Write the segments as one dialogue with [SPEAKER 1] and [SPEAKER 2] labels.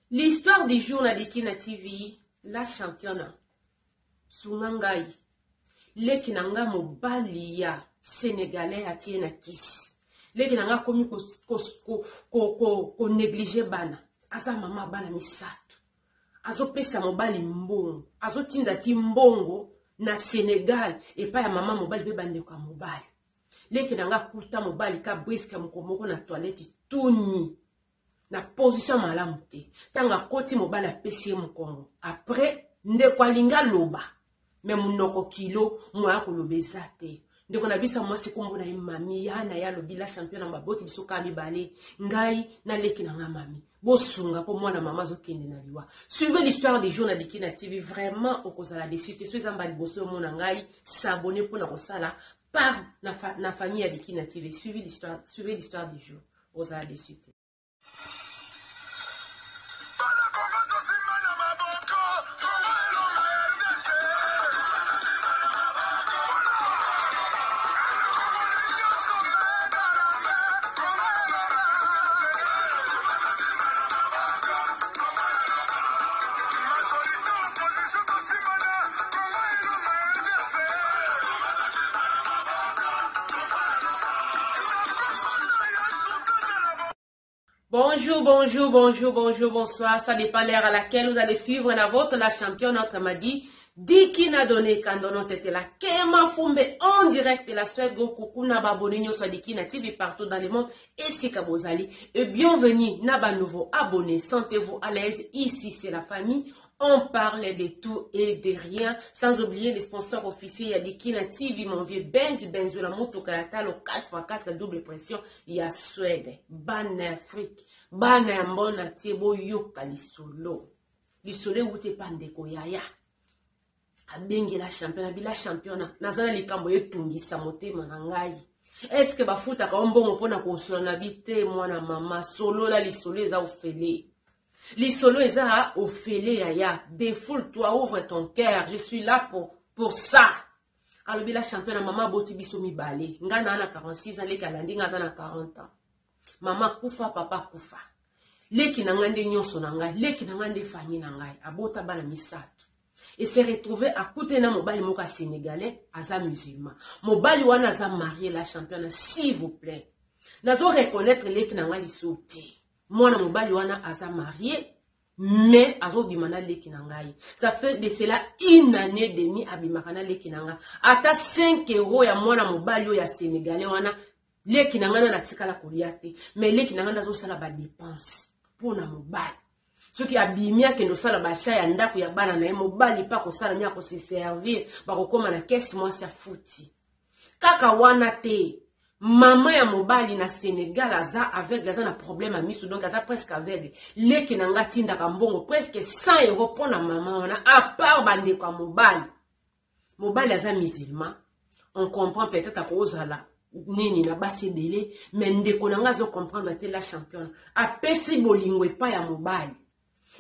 [SPEAKER 1] L'histoire du jour na Dikina TV, la championne. Sunga ngai. Leki na nga mobali ya Sénégalais atie na kisi. Leki na nga akomi ko, ko, ko, ko, ko, ko négliger bana. Aza mama bana misato. Azopesa mobali mbongo. Azotinda ti mbongo na Sénégal epai ya mama mobali mpe bandeko ya mobali. Leki na nga akuta mobali ka briske mokolo moko na toilette tuni. na position malamu te ntango akoti mobali apesi ye mokongo après ndeko alingi aloba me monoko kilo moya koloba eza te ndeko na biso ya mwasi nkombo na ye mami ya na ye alobi la champion na baboti biso kaka mibale ngai naleki na ngai mami bosunga mpo mwana mama azokende na liwa. Suivez l'histoire du jour na Dikina TV, vraiment okozala desu te. So eza mbala liboso omona ngai, s'abonner mpo na kosala part na, fa, na famille ya Dikina TV. Suivez l'histoire, suivez l'histoire du jour. Okozala desu te. Bonjour, bonjour, bonjour, bonjour, bonsoir. Ça dépend l'heure à laquelle vous allez suivre la vôtre, la championne, notre Madi. Dikina donné kandono tete la Kema Fumbe en direct de la Suède. Go coucou na ba abonné nyoso Dikina TV partout dans le monde. Esika bozali. Et bienvenue na ba nouveau abonnés. Sentez-vous à l'aise. Ici, c'est la famille. On parle de tout et de rien. Sans oublier les sponsors officiels. Il y a Dikina TV, mon vieux Benz, Benzo, la moto Kayatalo, 4x4, double pression. Il y a Suède, Bana Afrique, Bana Mbona Tiebo, Yoka, Lisolo. Lisolo ewuti epa ndeko yaya. Abengi la championne, abi la championne, naza na likambo etungisa motema na ngai. Est-ce que bafutaka yo mbongo mpona kosola na bi te mwana mama, solola lisolo eza ofele. Lisolo eza ofele yaya, défoule-toi, ouvre ton cœur, je suis là pour ça. Alobi la championne, mama aboti biso mibale. Nga na na 46 ans, leki alandi nga aza na 40 ans. Mama kufa, papa kufa. Leki na ngai nde nyonso na ngai, leki na ngai nde famille na ngai, abota bana misato. Et se retrouver akute na mobali moko ya sénégalais, aza musulman. Mobali wana aza marié la championne, s'il vous plaît. Nazo reconnaître leki na ngai liso te. Mwana mobali wana aza marié, mais azobima na leki na ngai. Ça fait de cela une année demi abimaka na leki na ngai. Ata 5 euros ya mwana mobali oyo ya sénégalais wana, leki na ngai na natikala kolia te. Mais leki na ngai nazosala ba dépenses mpo na mobali. Soki abimi akende kosala ba achat ya ndako ya bana na ye, mobali mpe akosala nini, akose servir, bakokóma na caisse mwasi afuti. Kaka wana te, mama ya mobali na Sénégal aza aveugle, aza na problème ya miso, donc aza presque aveugle. Leki na nga atindaka mbongo presque 100 euros mpo na mama wana, à part bandeko ya mobali. Mobali aza musulman, on comprend peut-être akozala nini na basi ebele, mais ndeko na nga azo comprendre te la championne. Apesi bolingo epai ya mobali.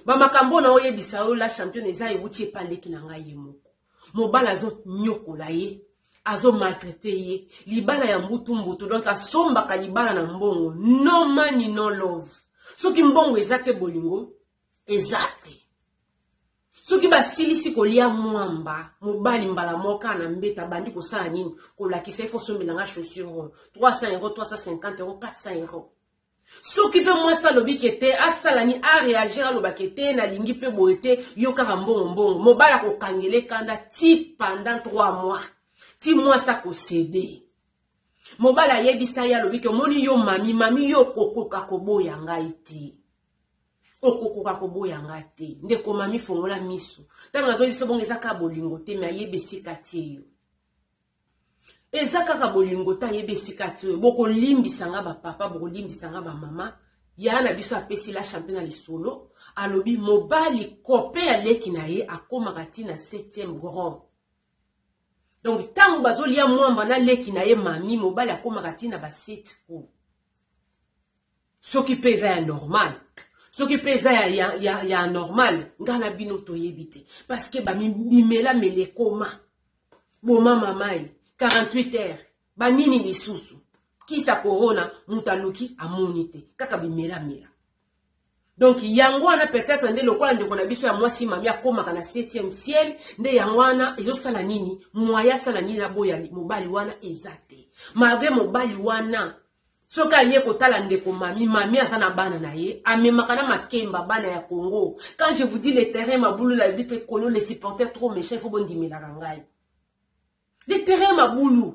[SPEAKER 1] Ba makambo na oyebisa yo la championne eza ewuti epai leki na ngai ye moko. Mobali azo nyokola ye, azo maltraiter ye, libala ya mbutu mbutu, donc asombaka libala na mbongo. No money no love. Soki mbongo eza te bolingo eza te. Soki basilisi kolia mwamba, mobali mbala moko na mbeta bandi kosala nini? Kolakisa ifo sombela nga chaussure oyo 300 euros, 350 euros, 400 euros. Soki pe mwasi alobi ke te, asala ni a réagir, aloba ke te, nalingi pe boye te, yo kaka mbongo mbongo. Mobali akokangele kanda ti pendant 3 mois. Ti mwasi akosede. Mobali ayebisa ye alobi ke omoni yo mami, mami yo okokoka koboya ngai te. Okokoka koboya ngai te. Ndeko mami fongola miso. Tango nazoyebisa bongo eza kaka bolingo te, mais ayebi esika tie yo. Eza kaka bolingo te, ayebi esika tie yo. Bokolimbisa nga ba papa, bokolimbisa nga ba mama. Ya na biso apesi la championne ya lisolo, alobi mobali kope ya leki na ye akomaka ti na 7e grand. Donc tango bazolia mwamba na leki na ye mami, mobali akomaka ti na ba 7 coups. Soki pe eza ya normal, soki pe eza ya normal, nga na bino toyebi te. Parce que ba bimela mele koma. Boma mamai, 48 heures, ba nini lisusu. Kisa corona, mutu aluki amoni te. Kaka bimela mela. Donc yango wana peut-être nde lokola ndeko na biso ya mwasi mami akomaka na 7e ciel, nde yango wana ezosala nini, moyen asala nini aboya mobali wana eza te. Malgré mobali wana soki aye kotala ndeko mami, mami aza na bana na ye, amemaka na makemba bana ya Congo. Quand je vous dis le terrain mabulu, la bitre kolo, les supporters trop méchants, il faut bondimelaka ngai. Le terrain mabulu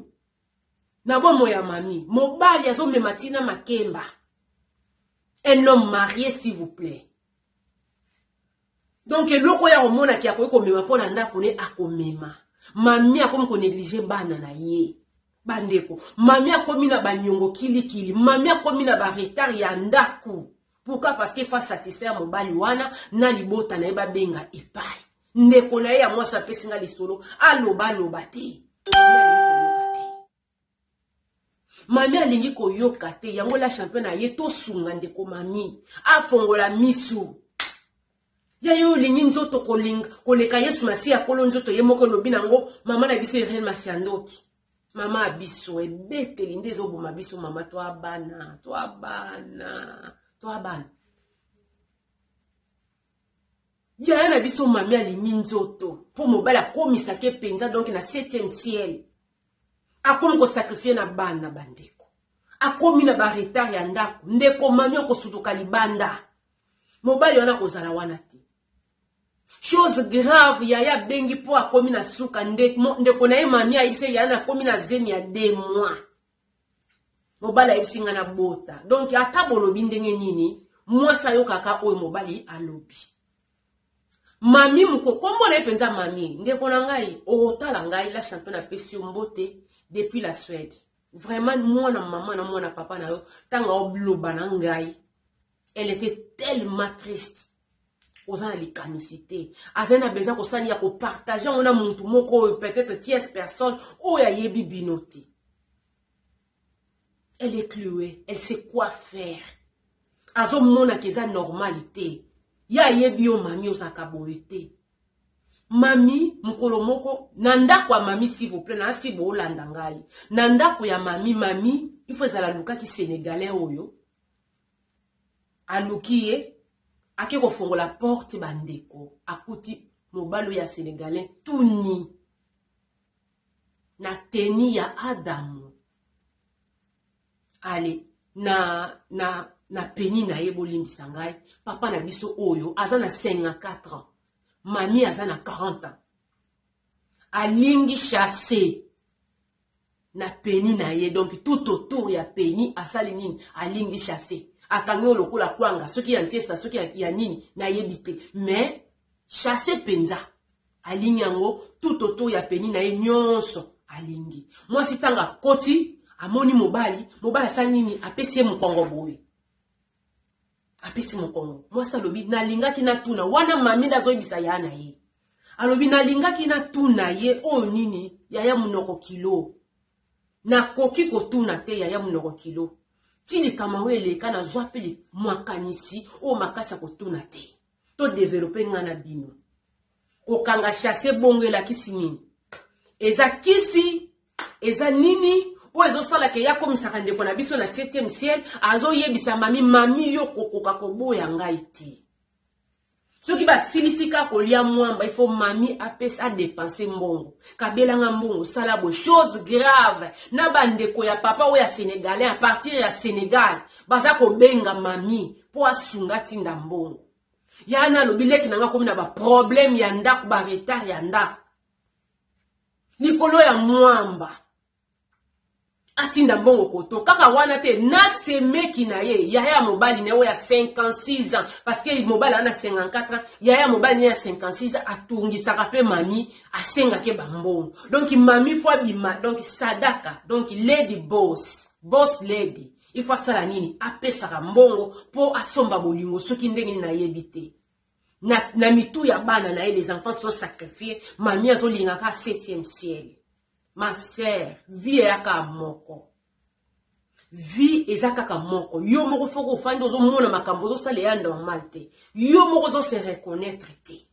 [SPEAKER 1] na bomo ya mami, mobali azomema tina makemba. Un homme marié, s'il vous plaît. Donc eloko ya komonaki akoki komema mpo na ndako ne akomema. Mami akomi konéglige bana na ye. Bandeko, mami akomi na banyongo kilikili, mami akomi na baretard ya ndako. Pourquoi? Parce que fa satisfaire mobali wana na libota na ye babenga epai. Ndeko na ye ya mwasi apesi nga lisolo, aloba aloba te. Mami alingi koyoka te. Yango la champion na ye tosunga ndeko mami afongola misu. Ya yo olingi nzoto koleka Yesu Masiya kolo nzoto ye moko lobi nango mama na biso Irene Masiandoki. Mama ya biso ebeteli nde ezoboma biso mama, toa bana, toa bana, toa bana. Yaya na biso mami alingi nzoto mpo mobali akomisaki mpenza donc na 7e ciel. Akomi kosakrifie na bana bandeko. Akomi na ba retard ya ndako. Ndeko mami okosutuka libanda. Mobali wana kozala wana te. Chose grave, yaya abengi mpo akomi na suka. Ndeko na ye mami ayebisi yaya nakomi na zemi ya 2 mois. Mobali ayebisi nga na bota. Donc ata bolobi ndenge nini, mwasi ayokaka oyo mobali alobi. Mami moko kombo na ye mpenza mami, ndeko na ngai okotala ngai la championne apesi yo mbote depuis la Suède. Vraiment mwana mama na mwana papa na yo ntango oloba na ngai, elle était tellement triste. Oza na likanisi te, azali na besoin kosala ya kopartage yango na mutu moko oyo peut-être tierce personne oyo ayebi bino te. Elle est clouée, elle sait quoi faire. Azomonaka eza normal te. Ye ayebi yo mami ozalaka boye te. Mami mokolo moko na ndako ya mami, s'il vous plaît, na si boolanda ngai. Na ndako ya mami, mami il faut ezala alukaki sénégalais oyo aluki ye ake kofongola porte bandeko akuti mobali oyo ya sénégalais tuni na teni ya Adamu ale na peni na ye. Bolimbisa ngai, papa na biso oyo aza na 54 ans, mami aza na 40 ans, alingi chasser na peni na ye, donc tout autour ya peni asali nini, alingi chasser, akangi oyo lokola kwanga soki ya ntiesa soki ya nini nayebi te, mais chasser mpenza alingi yango tout autour ya peni na ye nyonso alingi. Mwasi ntango akoti amoni mobali, mobali asali nini, apesi ye mokongo boye, apesi mokongo. Mwasi alobi nalingaki natuna wana, mami nde azoyebisa ya na ye, alobi nalingaki natuna ye oyo nini, yaya monoko kilo, nakoki kotuna te yaya monoko kilo ti likambo yango eleka, nazwa mpe mwakanisi oyo makasi ya kotuna te. To develope nga na bino kokanga chasse bongo elakisi nini, eza kisi, eza nini oyo ezosalaka ye akomisaka ndeko na biso na 7e ciel. Azoyebisa mami, mami yo kokoka koboya ngai te. Soki basilisi kaka kolia mwamba, il faut mami apesa adepense mbongo, kabelanga mbongo, sala bo chose grave. Na bandeko ya papa oyo ya sénégalais à partir ya Sénégal baza kobenga mami mpo asunga tinda mbongo. Yana alobi leki nanga komi na baproblème ya ndako, baretard ya ndako likolo ya mwamba, atinda mbongo koto kaka wana te na semeki na ye, yaya ya mobali na ye oyo ya 56 ans, parce que mobali aza na 54 ans, yaya ya mobali na ye ya 56 ans atungisaka mpe mami, asengaki bambongo. Donc mami faut abima, donc sadaka, donc lady boss, boss lady, il faut asala nini, apesaka mbongo mpo asomba bolingo soki ndenge nini nayebi te. Na mitu ya bana na ye, les enfants sont sacrifiés. Mami azolingaka 7e ciel. Ma sœur, vie eyaka moko, vie eza kaka moko. Yo moko foko ofandi ozomona makambo ozosala eya normal te, yo moko ozose reconnaître te.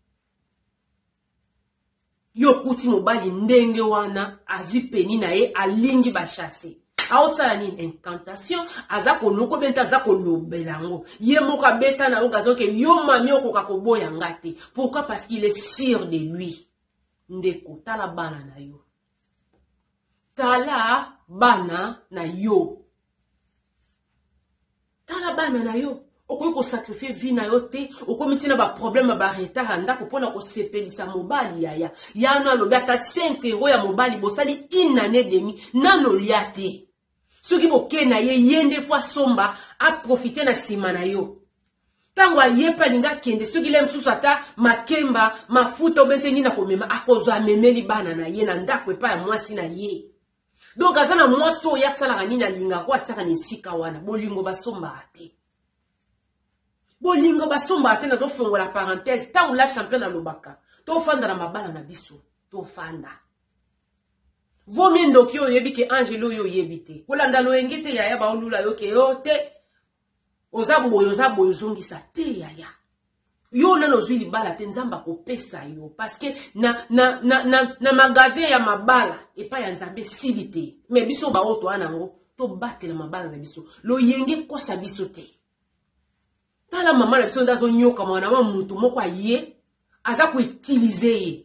[SPEAKER 1] Yo okuti mobali ndenge wana azwi peni na ye, alingi bachasse. Aosala nini? Incantation. Aza koloko bente, aza kolobela yango. Ye moko abeta na yo gazon ke yo mami okoka koboya nga te. Pourquoi? Parce qu'il est sûr de lui. Ndeko, tala bana na yo. Tala bana na yo. Tala bana na yo. Okoki kosacrifier vie na yo te, okomi ntina baproblème ya baretard ya ndako mpona kosepelisa mobali. Yaya yano alobi ata 5 euro ya mobali, bosali une année demi nano olia te. Soki boke na ye, ye nde fo asomba, aprofite na nsima na yo. Ntango aye mpe alingi akende, soki le mosusu ata makemba, mafuta obe te nini akomema, akozwa amemeli bana na ye na ndako epai ya mwasi na ye. Donc aza na mwasi oyo asalaka nini, alingaka ko atiaka na esika wana. Bolingo basombaka te, bolingo basombaka te. Nazofongola parenthèse. Ntango la championne alobaka, tofanda na mabala na biso, tofanda vomie. Ndoki oyo oyebi ke angele oyo oyebi te, kolanda loyenge te. Yaya, baolula yo ke yo te oza boye, oza boye, ozongisa te. Yaya, yo nano ozwi libala te, Nzambe akopesa yo, parce que na magasin ya mabala epai ya Nzambe esili te. Me biso baoyo toa nango, tobatela mabala na biso. Loyenge ekosa biso te. Tala mama na biso nde azonyoka mwana wa mutu moko, aye aza koutiliser ye.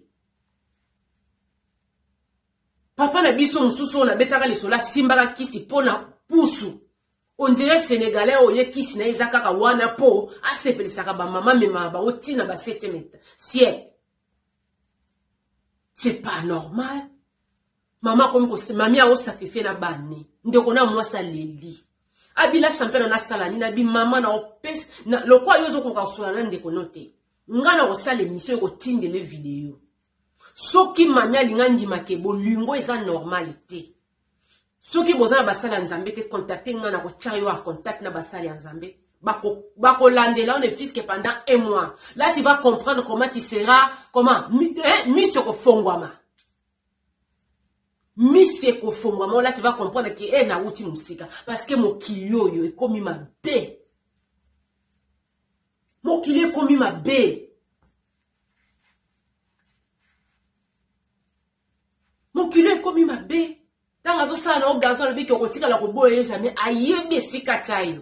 [SPEAKER 1] Papa na biso mosusu oyo nabetaka lisolo, asimbaka kisi mpo na pusu. On dirait Sénégalais oyo ye kisi na ye eza kaka wana mpo asepelisaka bamama, memaka bango ntina ba 7e ciel. C'est pas normal. Mama akomi, mami aosacrifier na bane. Ndeko na mwasi aleli, abila champion nasala nini? Abi mama na opesa lokwa yo ozokoka kosola na ndeko no te, nga na kosala émission, ekotindele video. Soki mami alinga ndimake, bolingo eza normal te. Soki boza na basali ya Nzambe te, contacte nga na kotia yo a contact na basali ya Nzambe. Bakolandela ne fût-ce que pendant un mois. Là, tu vas comprendre comment tu seras, comment, hein, miso kofongwama, miso ekofongwama. Là, tu vas comprendre ke e nauti mosika, parce que mokili oyo ekomi mabe, mokili ekomi mabe, mokili ekomi mabe. Ntango azosala na yo gazon, alobi ke okotikala koboya ye jamais, ayebi esika tya yo.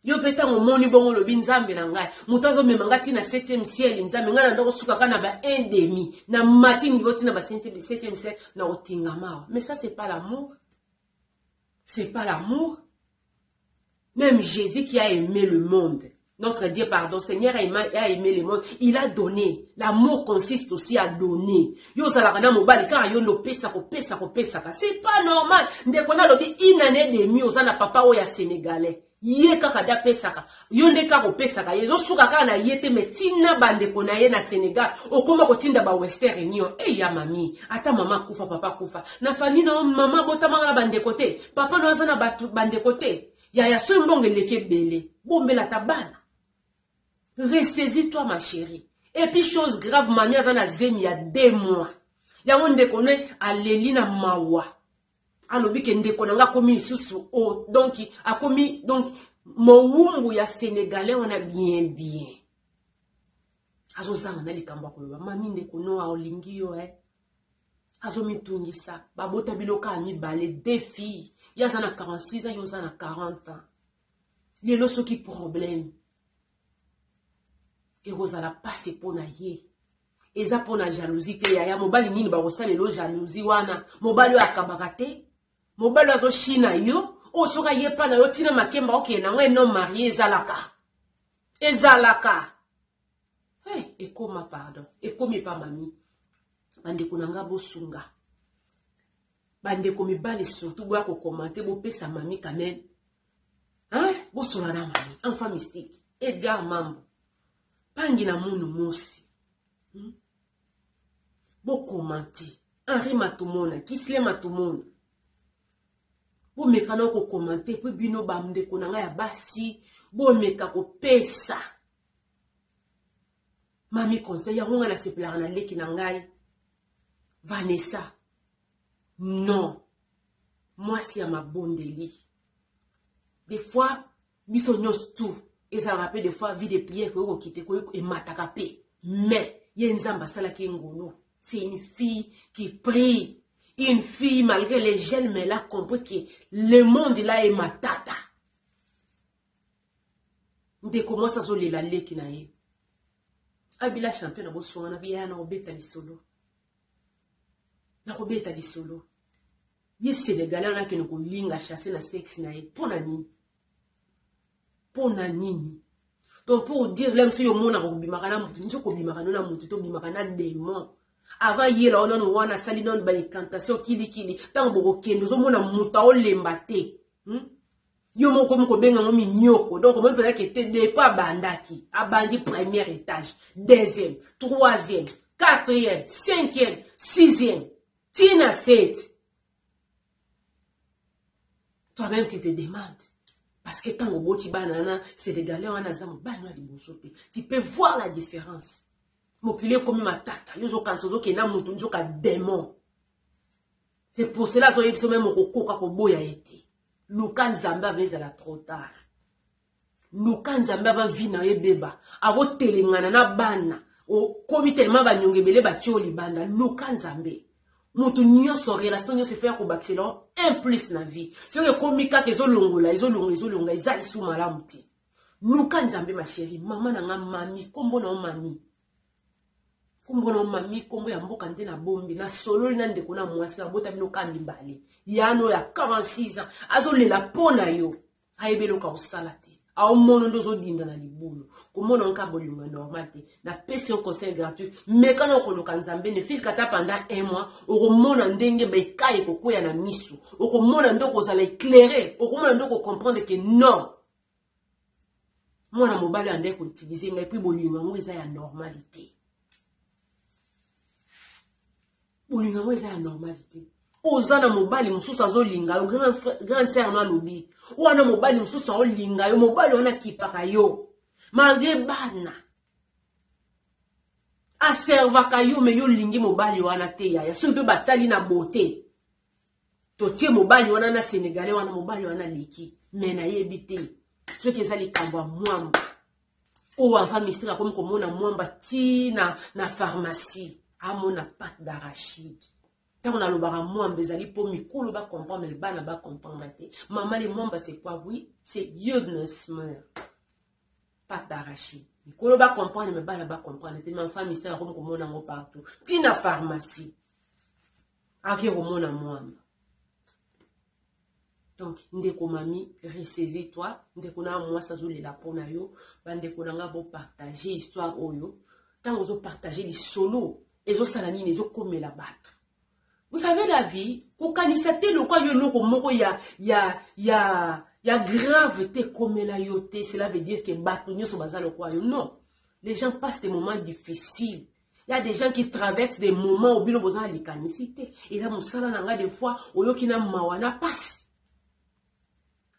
[SPEAKER 1] Yo mpe ntango omoni bongo, olobi: "Nzambe na ngai, moto azomema ngai ntina 7e ciel, Nzambe ngai na ndako sukaka na ba 1 demi na mati niveau ntina ba 7e ciel na kotingama awa." Mais ça, c'est pas l'amour, c'est pas l'amour. Même Jésus qui a aimé le monde, notre Dieu, pardon, Seigneur a aimé le monde, il a donné. L'amour consiste aussi à donner. Yo ozalaka na mobali kaka yo nde opesa, kopesa, kopesaka, c'est pas normal. Ndeko na alobi une année demi oza na papa oyo ya Sénégalais, ye kaka nde apesaka yo, nde kaka opesaka ye, ezosuka kaka na ye te, me ntina bandeko na ye na Sénégal okóma kotinda ba Western Union. Eya mami, ata mama akufa, papa akufa na famille na yo, mama abotamaka na bandeko te, papa no aza na bato bandeko te. Yaya, soki mbongo eleki ebele, bombela ata bana. Ressaisis toi, ma chérie. Et puis, chose grave, mami aza na zemi ya 2 mois. Yango ndeko ne aleli na mawa, alobi ke ndeko na nga akomi lisusu o donc akomi donc mowumbu ya Sénégalais wana. Bien bien, azozanga na likambo ya koloba. Mami, ndeko no aolingi yo, eh? Azomitungisa. Babota biloko ya mibale, deux filles. Ye aza na 46 ans, ye oza na 40 ans. Lelo soki problème ekozala mpasi mpo na ye, eza mpo na jalousie te. Yaya, mobali nini bakosalela jalousie wana? Mobali oyo akabaka te, mobali oyo azoshina yo, oyo soki ayepa na yo ntina makemba okende nango eno marie. Ezalaka, ezalaka. Hey, ekoma, pardon, ekomi epa mami. Bandeko na nga, bosunga bandeko mibali, surtout boya kocommenter, bopesa mami quand même, hein? Bosola na mami, enfant mystique Edgar Mambo pangi na munu mosi, Bocommenter Henri Matumona, Kisle Matumona, bomeka na kocommenter mpo bino bandeko na ngai ya basi bomeka kopesa mami conseil. Yango ngai nasepelaka na leki na ngai Vanessa. Non, mwasi ya mabondeli. Des fois biso nyonso tout ezalaka mpe, des fois vie de prière koyi kokite, koyi emataka mpe, mais ye Nzambe asalaki ye ngolu. C'est une fille qui prie. Une fille, malgré les gènes, mais elle a compris que le monde là est ma tata. Ndeko mwasi azolela leki na ye. Abila champion na bosonga na biya na obeta lisolo. Na kobeta lisolo. Ye Sénégalais wana akende kolinga chasser na sexe na ye. Mpo na nini? Mpo na nini? Donc pour dire lem soki omonaka kobimaka na motu nzoka obimaka no na motu to obimaka na demon avant yela o nano wana asali nano ba incantation kilikili ntango bokokende ozomona moto aolemba te? Yo moko okomi kobenga yango minyoko. Donc omoni mpenza ke te depuis abandaki, abandi première étage, deuxième, troisième, quatrième, cinquième, sixième, tina sept. Toi-même, tu te demandes, parce que ntango oboti bana na Sénégalais wana, aza mobali na liboso te, tu peux voir la différence. Mokili ekomi matata. Yo ozokanisa ozokende na motu, nzoka démon. C'est pour cela azoyebi biso même okokoka koboya ye te. Luka Nzambe avant ezala trop tard. Luka Nzambe avant vie na yo ebeba, akotelengana na bana, okomi tellement banyongo ebele batie yo libanda. Luka Nzambe. Moto nyonso, relation nyonso efo ya kobakisela un plus na vie. Soki ekomi kaka ezolongola, ezolongola, ezolongola, eza lisu malamu te. Luka Nzambe, ma chérie. Mama na nga mami, nkombo na yo mami, nkombo na yo mami, nkombo ya mboka nde nabombi. Nasololi na ndeko na mwasi, babota bino ka mibale. Yano ya 46 ans azolela mpo na yo, ayebi eloko akosala te. Aomono nde ozodinda na libulu, komona nka bolingo ya normal te. Napesi yo conseil gratuit: meka na okoluka Nzambe, ne fût-ce que ata pendant un mois. Okomona ndenge baekai ekokwea na miso, okomona nde okozala éclairé, okomona nde okocomprendre ke non, mwana mobali oyo andeki koutiliser ngai, puis bolingo yango eza ya normal te. Bolingo yango eza ya normal te. Oza na mobali mosusu azolinga yo. Grande sœur no alobi wana mobali mosusu aolinga yo, mobali wana akipaka yo malgré bana, aservaka yo, mais yo olingi mobali wana te. Yaya, soki mpe batali na beauté, totie mobali wana na Sénégalais wana, mobali wana aleki. Mais nayebi te soki eza likambo ya mwamba oyo enfant mystique akomi komona mwamba ti na pharmacie, amona pâte d'arachide. Ntango nalobaka mwamba, ezali mpo mikolo bacomprendre, bana bacomprendre te. Mama, le mwamba, c'est quoi? Oui, c'est jordnötssmör, pâte d'arachide. Mikolo bacomprendre, mais bana bacomprendre te. Mais enfant mystique akomi komona yango partout, ti na pharmacie ake komona mwamba. Donc ndeko mami, ressaisis toi. Ndeko na mwasi azolela mpo na yo. Bandeko na nga, bopartage histoire oyo. Ntango ozopartage lisolo, ezosala nini? Ezokomela bato. Vous savez, la vie, kokanisa te lokwa yo eloko moko ya grave te ekomela yo te, cela veut dire que bato nyonso baza lokwa yo. Non, les gens passent des moments difficiles. Il y a des gens qui traversent des moments où bino boza na likanisi te. Eza mosala na nga, des fois oyoki na mawa na pasi,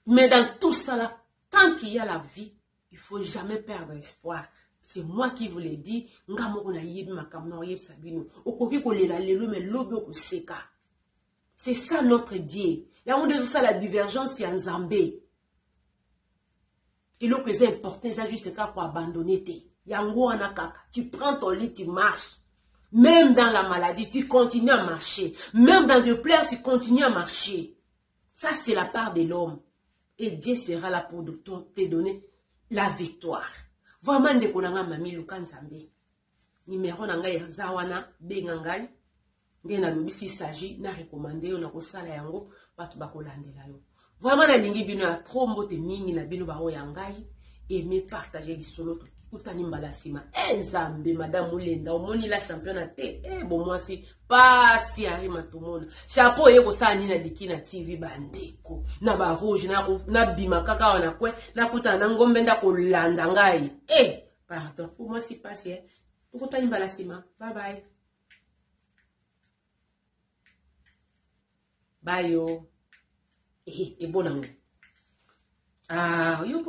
[SPEAKER 1] mais dans tout ça là, tant qu'il y a la vie, il faut jamais perdre espoir. C'est moi qui vous l'ai dit. Nga moko nayebi makambo na oyebisa bino. Okoki kolela lelo, mais lobi okoseka. C'est ça notre Dieu. Yango nde ezosala divergence ya Nzambe. Eloko eza important eza juste kaka koabandonner te. Yango wana kaka, tu prends ton lit, tu marches. Même dans la maladie, tu continues à marcher. Même dans le pleurs, tu continues à marcher. Ça, c'est la part de l'homme, et Dieu sera là pour te donner la victoire. Vraiment, ndeko na nga mami, luka Nzambe. Numéro na ngai eza wana, benga ngai. Nde nalobi, s'il s'agit na recommander yo, na kosala yango, bato bakolandela yo. Vraiment, nalingi bino ya trop. Mbote mingi na bino baoyo ya ngai. Aime, partage lisolo. Tokutani mbala nsima. E Nzambe, madame Molenda, omoni la championnat te? E bomwasi pasi arima, tomona chapeau oye kosala nini na liki na TV. Bandeko na barouge, nabima kaka awa na kwe, nakutana na ngombe nda kolanda ngai. E pardon, bomwasi pasi. E tokutani mbala nsima. Bye bye bayo. Ehe, ebonango. Ah, yo.